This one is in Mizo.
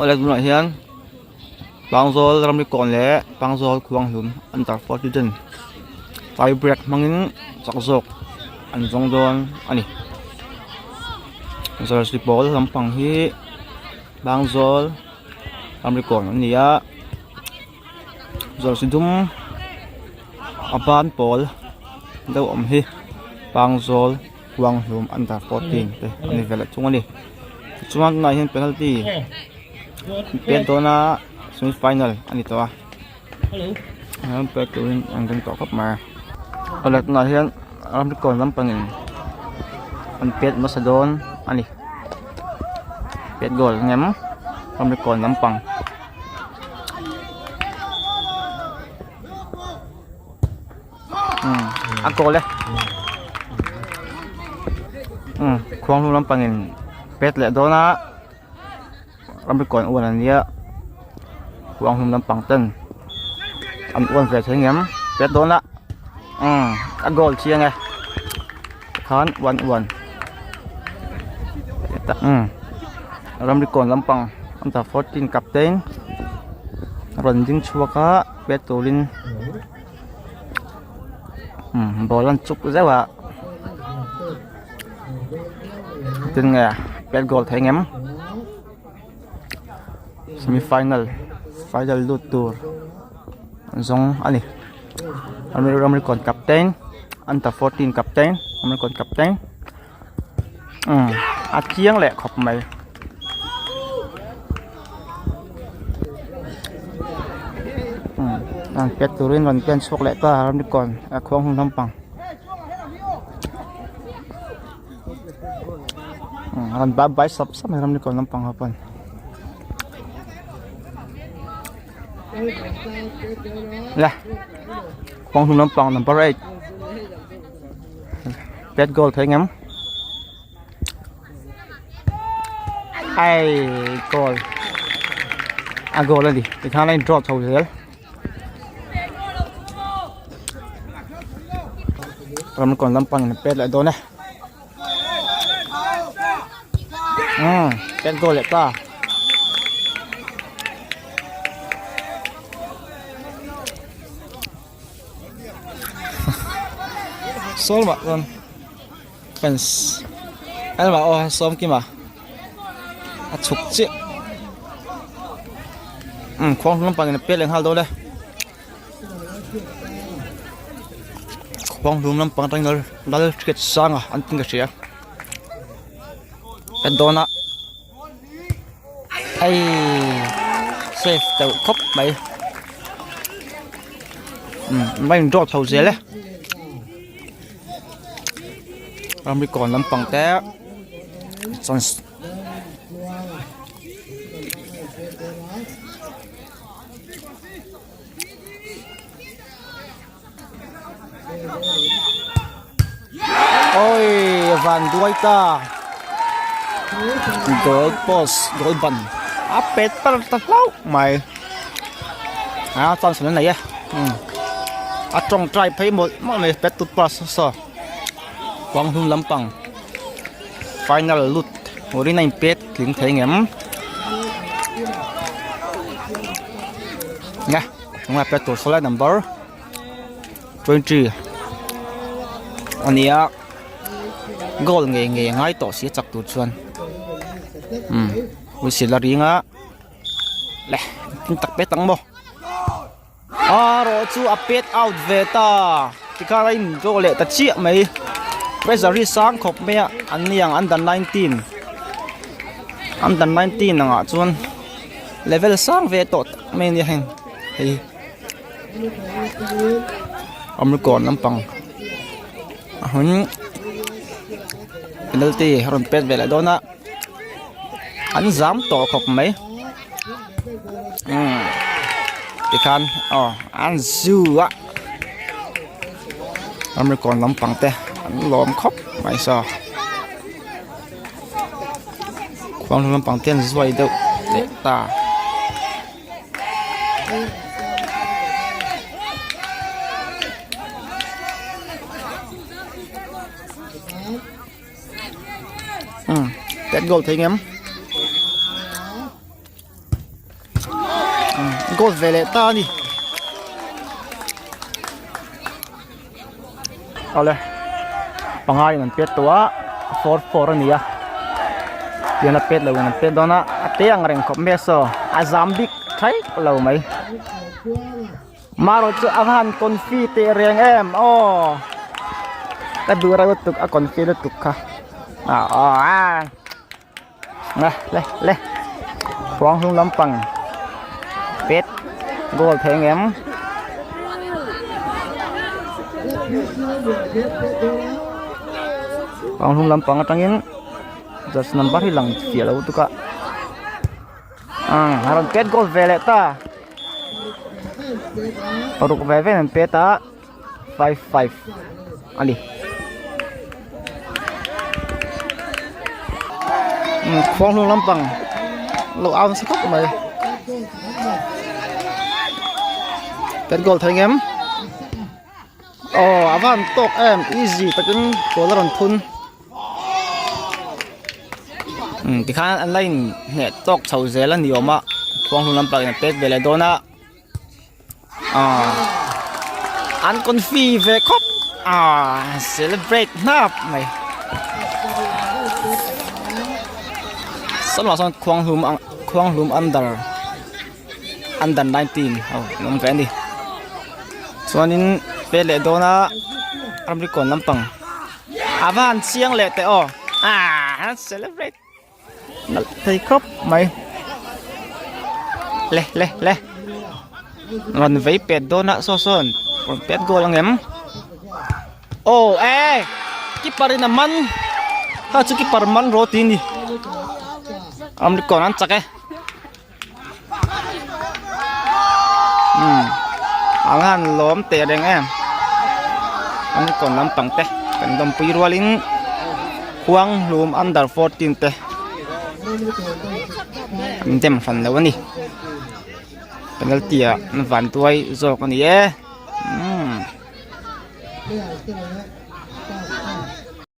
Awle tunah hian Pangzawl ramri kawn leh Pangzawl khuanghlum under 40 ten tie break hmangin chak zawk an zawng dawn a ni. Jersey pawl lampang hi Pangzawl ramri kawn an ni a jersey dum a ban pawl deuh awm hi Pangzawl. Khuanghlum under 14 te a ni veleh thung a ni tichuan tunah hian penalty an pet dawn a semi final a ni tawh a an pet turin an ring tawh khawp mai a awle tunah hian ramri kawn lampangin an pet hmasa dawn a ni pet goal ang em ramri kawn lampang. A goal e umm khuang hnung lampangin pet leh dawn a ramri kawn uan an nia khuang hnung lampang ten an uan ve thei ngem pet dawn a umm a goal chiang e tikhan uan uan umm ramri kawn lampang under 14 captain a rawn ding chhuak a pet turin. Umm ball an chuk zeuh a tin nge pet goal thei ngem semi final final lut tur an zawng a ni ramri kawn captain under 14 captain ramri kawn captain umm a chiang leh khawp mai. Umm pet turin rawn pen chhuak leh ta ramri kawn a khuang hun lampang umm a rawn bai sap sap mai ramri kawn lampang ho pawn. Le khuang hnung lampang number 8 pet goal thei ngem. Ai goal a goal a ni tikhan a in draw chho zel ram kawn lampang in a pet leh dawn e umm pet goal leh ta. Sawl mah chuan fence helmah aw sawm kima a chhuk chiah umm khuang hnung lampangin a pet leh nghal dawn e khuang hlum lampang atangin lal lal hriat sanga an tin ka hria pet dawn a. Hei safe teuh khawp mai umm a in draw chho zel e ramri kawn lampang te chuan Oi van duai ta goal post goal ban a pet par ta hlauh mai a chance an nei e a tawngtai phei mawlh mawlh mai pet tut pass saw kawng hnung lampang final lut turin a in pet tling thei ngem nge. Tunah pet tur saw lai number 20 a ni a goal ngei ngei a ngai tawh si a chak tur chuan umm whistle a ring a le tin tak pet ang maw a rawh chu a pet out ve ta tikhan a in draw leh ta chiah mai pressure hi sang khawp mai a an ni ang under 19 under 19 angah chuan. Level sang ve tawh tak mai a nia heng hei Amrikawn lampang a hmun penalty a rawn pet ve leh dawn a an zam tawh khawp mai umm tikhan aw an zu a Amrikawn lampang te an lawm khawp mai saw. Khuang hlum lampang te an zuai deuh leh ta. Umm pet goal thei ngem. goal ve leh ta a ni. Awle panga in an pet tawh a 4 4 a ni a tian a pet lo in an pet dawn a a te ang reng khawp mai a saw a zam bik thaih lo mai marawh chu a va han confi teh reng em aw ka duh reuh lutuk a confi lutuk kha ah aw a le le le khuang hlung lampang pet goal thei ang em khuang hlung lampang atangin just number hi lang fiah lo lutuk a ah a rawn pet goal ve leh ta paruk ve ve an pet a. 5 5 a ni khuang hnung lampang lo au nasa khawp mai pet goal thei ngem aw a van tawk em easy takin goal a rawn thun tikhan an la in hneh tawk chho zel a ni awm a khuang hnung lampang in a pet ve leh dawn a. Aw an confi ve khawp aw celebrate hnap mai sawnah sawn khuanghlum ang khuanghlum under under 19 aw an awm ve a ni chuanin pet leh dawn a ramri kawn lampang a va han chiang leh teh aw ah celebrate. Nalh thei khawp mai le le le rawn vei pet dawn a saw sawn rawn pet goal ang em aw e keeper in a man kha chu keeper man rawh tih a ni ramri kawn an chak e umm ang han lawm teh reng em ramri kawn lampang te kan dawmpui rualin khuang hlum under 14 te an dem hran lo a ni penalty ah an van tuai zawk a ni e umm.